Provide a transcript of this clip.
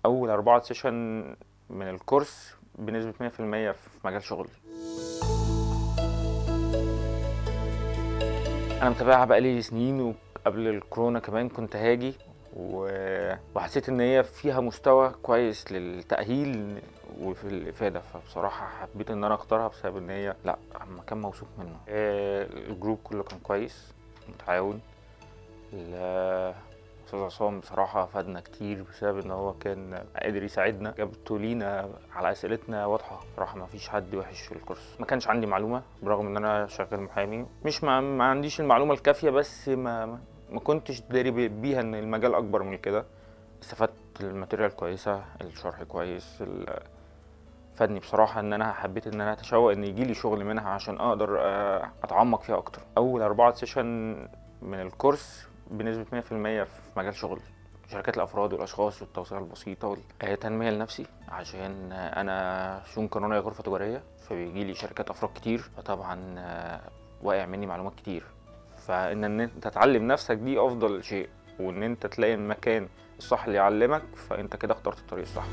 اول 4 session من الكورس بنسبة 100% في مجال شغلي. انا متابعها بقالي سنين، وقبل الكورونا كمان كنت هاجي وحسيت ان هي فيها مستوى كويس للتأهيل وفي الإفادة، فبصراحة حبيت ان انا اختارها بسبب ان هي لا مكان موثوق منه. ال group كله كان كويس متعاون. الاستاذ عصام بصراحة فادنا كتير بسبب ان هو كان قادر يساعدنا، جابته لينا على اسئلتنا واضحة. بصراحة ما فيش حد وحش في الكورس. ما كانش عندي معلومة برغم ان انا شغال محامي، مش ما عنديش المعلومة الكافية، بس ما كنتش داري بيها ان المجال اكبر من كده. استفدت، ال material كويسة، الشرح كويس، فادني بصراحة. ان انا حبيت ان انا اتشوق ان يجيلي شغل منها عشان اقدر اتعمق فيها اكتر. اول 4 session من الكورس بنسبة 100% في مجال شغلي، شركات الافراد والاشخاص والتوصيل البسيطة والتنمية لنفسي، عشان انا شؤون قانونية غرفة تجارية، فبيجيلي شركات افراد كتير، فطبعا واقع مني معلومات كتير. فان انت تتعلم نفسك دي افضل شيء، وان انت تلاقي المكان الصح اللي يعلمك، فانت كده اخترت الطريق الصح.